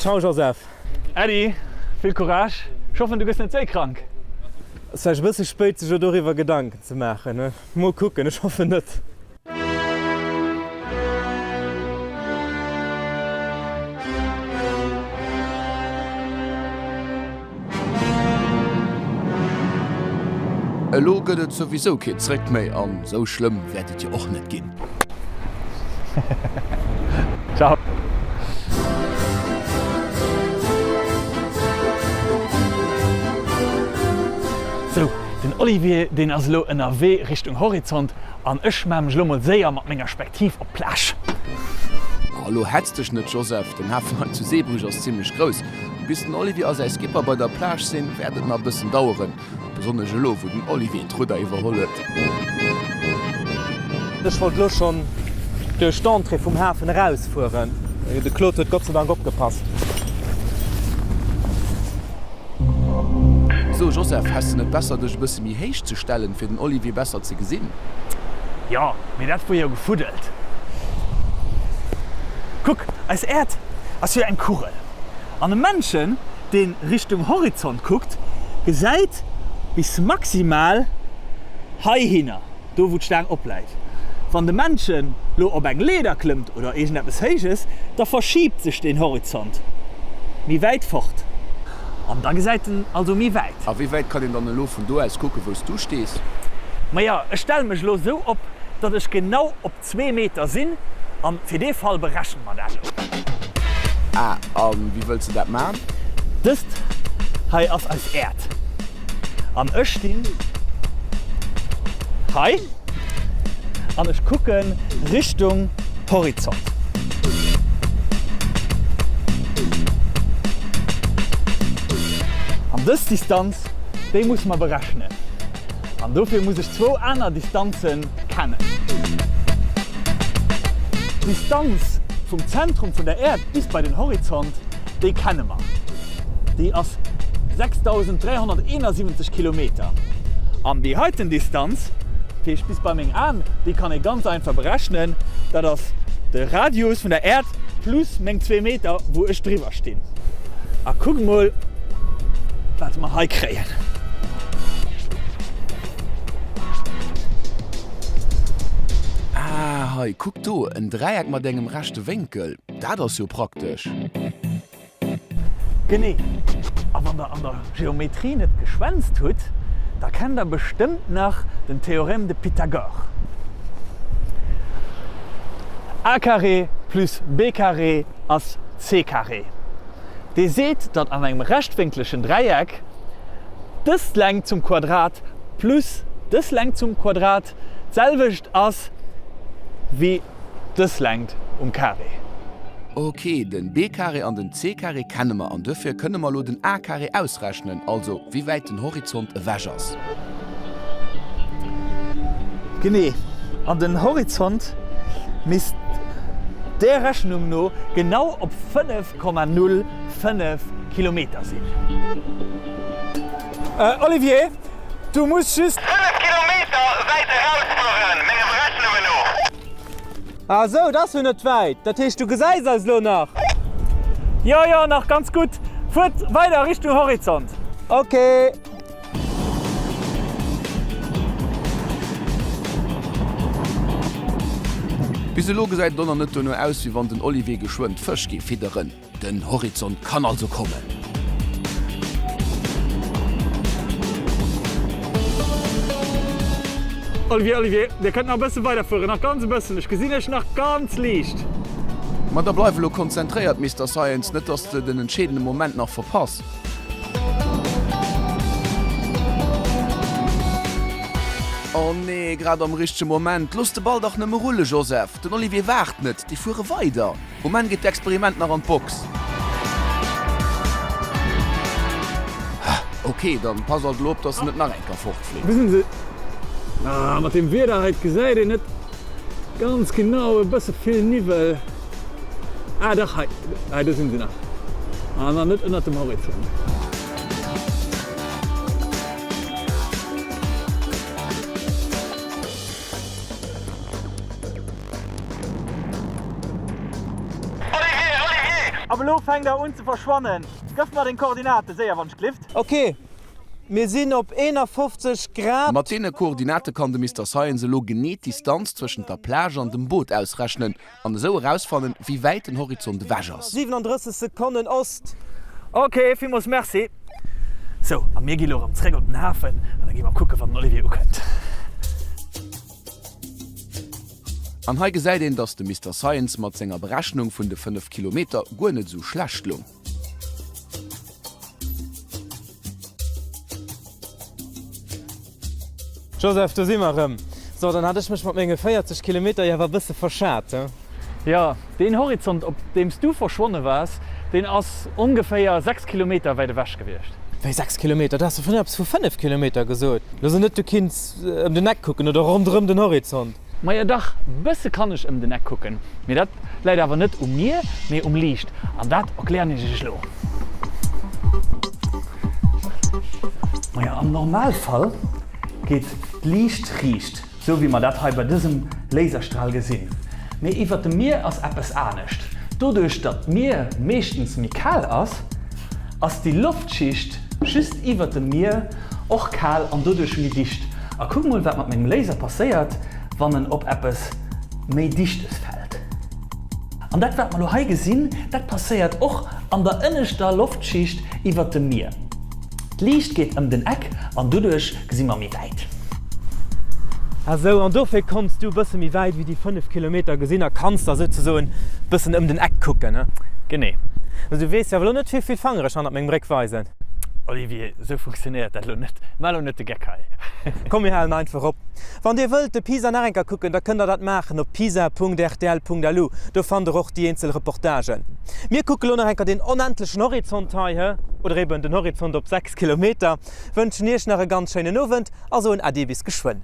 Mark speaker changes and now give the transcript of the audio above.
Speaker 1: Ciao Joseph.
Speaker 2: Äddi, vill Courage. Ech hoffen du gëss net séikrank.
Speaker 1: Ass vläicht e bësse spéit sech elo doriwwer Gedanken ze maachen, ne? Mol kucken, ech hoffen net.
Speaker 3: Elo gëtt et souwisou keen Zréck méi an sou schlëmm wäert et jo och net ginn.
Speaker 2: Ciao. Sou, den Olivier deen ass elo ënnerwee Richtung Horizont an ech maa mech elo mol séier mat menger Spektiv op d'Plage.
Speaker 3: Oh, elo hetz dech net Joseph, den Hafen hei zu Zeebrugge ass zimlech grouss. Bis den Olivier a säi Skipper bei der Plage sinn, wäert et nach e bëssen daueren. Besonnesch elo, wou den Olivier d'Rudder iwwerholl huet.
Speaker 1: Ech wollt elo schonn duerch d'Entrée vum Hafen erausfueren. De Claude huet Gott sei Dank opgepasst.
Speaker 3: So Joseph, häss de net besser dech e bësse méi héich ze stellen, fir den Olivier besser ze gesinn?
Speaker 2: Jo, mee dat wor jo gefuddelt. Kuck, eis Äerd ass jo eng Kugel. An e Männchen, deen Richtung Horizont kuckt, gesäit bis maximal heihinner, do wou d'Staang opläit. Wann de Männchen lo op eng Leeder klëmmt oder iergendeppes Héijes, da verschiibt sech deen Horizont méi wäit fort an da gesäit en also méi wäit.
Speaker 3: A wéi wäit kann een dann elo vun do aus kucken, wou s du stees?
Speaker 2: Maja, ech stelle mech elo sou op, datt ech genau op zwee Meter sinn, an fir dee Fall berechne mer dat elo.
Speaker 3: Ah, a wéi wëlls de dat man?
Speaker 2: Dëst hei ass eis Äerd, an ech stinn hei an ech kucke Richtung Horizont. An dës Distanz, déi musse mer berechnen, an dofir muss ech zwou aner Distanzen kennen. D'Distanz vum Zentrum vun der Äerd bis bei den Horizont, déi kenne mer, déi ass 6.371 Kilometer. An déi heiten Distanz, dat heescht bis bei meng Aen, déi kann ee ganz einfach berechnen, dat ass de Radius vun der Äerd plus meng zwee Meter, wou ech driwwer stinn. A kuckt mol, wat mer hei kréien.
Speaker 3: Ah, hei, kuck do, en Dräieck mat engem rechte Wénkel. Dat ass jo praktesch.
Speaker 2: Genee. A wann der an der Geometrie net geschwänzt hutt, da kennt der bestëmmt nach den Théorème de Pythagore, a carré plus b carré ass c carré. Dee seet, datt an engem rechtwénklegen Dräieck dës Längt zum Quadrat plus dës Längt zum Quadrat d'selwecht ass wéi dës Längt um Carré.
Speaker 3: Ok, den B-Carré an den C-Carré kenne mer an duerfir kënne mer elo den A-Carré ausrechnen, also wéi wäit den Horizont ewech ass.
Speaker 2: Genee, an den Horizont misst där Rechnung no genau op 5,05 Kilometer sinn.
Speaker 1: Olivier, du muss just.
Speaker 4: 5 Kilometer wäit erausfueren, menge Berechnungen no.
Speaker 1: Ah sou, dat ass jo net wäit. Dat heescht, du gesäis eis elo nach?
Speaker 2: Jo, jo, nach ganz gutt. Fuert weider Richtung Horizont.
Speaker 1: Ok.
Speaker 3: Bis elo gesäit et och nach net dono aus, wéi wann den Olivier geschwënn d'Fësch géif fidderen. Den Horizont kann also kommen.
Speaker 2: Olivier, Olivier, Dir kënnt nach e bësse weiderfueren, nach ganz e bëssen, ech gesinn Iech nach ganz liicht.
Speaker 3: Ma da bleif elo konzentréiert, Mister Science, net dass de den entscheedende Moment nach verpass. Oh nee, grad am richtege Moment. Looss de Ball dach nëmme rulle, Joseph. Den Olivier waart net, déi fuere weider. Um Enn geet d'Experiment nach an d'Box. Ok, dann pass alt elo op dass en net nach eng Kéier fortflitt.
Speaker 2: Wou sinn se? Ah, mat deem Wieder hei gesäit een net ganz genau, e bësse vill Niwwel. Ah dach, hei, hei do sinn se nach. Ah, nach net ënnert dem Horizont.
Speaker 4: Olivier, Olivier!
Speaker 2: Ab elo fänkt der un ze verschwannen. Gëff mer deng Koordinate, séier wann ech glift.
Speaker 1: Ok, mir sinn op 51 Grad.
Speaker 3: Mat deene Koordinate kann de Mister Science elo genee d'Distanz zwëschent der Plage an dem Boot ausrechnen an esou erausfannen, wéi wäit den Horizont ewech ass.
Speaker 1: 37 Sekonnen Ost.
Speaker 2: Ok, villmools Merci. Sou, a mir gi lo erëm zréck op den Hafen an da gi mer kucken, wann den Olivier ukënnt.
Speaker 3: An hei gesäit een, dass de Mister Science mat senger Berechnung vun de 5 Kilometer guer net esou schlecht loung.
Speaker 1: Joseph, do si mer erëm. So, dann hat ech mech mat menge 40 Kilometer jo awer e bësse verschat, he?
Speaker 2: Jo, deen Horizont, op deem s du verschwonne waars, deen ass ongeféier 6 Kilometer wäit ewech gewiescht.
Speaker 1: Wéi 6 Kilometer? Du has jo virun eppes vu 5 Kilometer gesot. Lo so net, du kinns ëm den Eck kucken oder ronderëm den Horizont.
Speaker 2: Majo dach, bësse kann ech ëm den Eck kucken, mee dat läit awer net u mir, mee um Liicht, an dat erklären ech iech elo. Majo, am Normalfall geet d'Liicht riicht, sou wéi mer dat hei bei dësem Laserstral gesinn. Mee iwwert dem Mier ass eppes anescht. Doduerch datt d'Mier meeschtens méi kal ass, ass déi Loftschicht just iwwert dem Mier och kal an doduerch méi dicht. A kuck mol wat mat mengem Laser passéiert wann en op eppes méi dichtes fält. An dat wat mer lo hei gesinn, dat passéiert och an der ënneschter Loftschicht iwwert dem Mier. D'Liicht geet ëm den Eck an doduerch gesi mer méi wäit.
Speaker 1: Ah sou, an dofir konns du bësse méi wäit wéi déi 5 Kilometer gesinn a kanns da souzesoen bëssen ëm den Eck kucken, he?
Speaker 2: Genee.
Speaker 1: Du weess jo awer lo net wéi vill Fanger ech hannert mengem Réck weisen.
Speaker 2: Olivier, sou funktionéiert dat lo net. Maach lo net de Geck hei.
Speaker 1: Komm mir halen einfach op. Wann dir wëllt de Pisa nach eng Kéier kucken, da kënnt der dat maachen op pisa.rtl.lu. Do fannt der och déi eenzel Reportagen. Mir kucke lo nach eng Kéier den onendlechen Horizont hei, he? Oder eben den Horizont op 6 Kilometer. Wënschen iech nach e ganz schéinen Owend a soen Äddi bis geschwënn.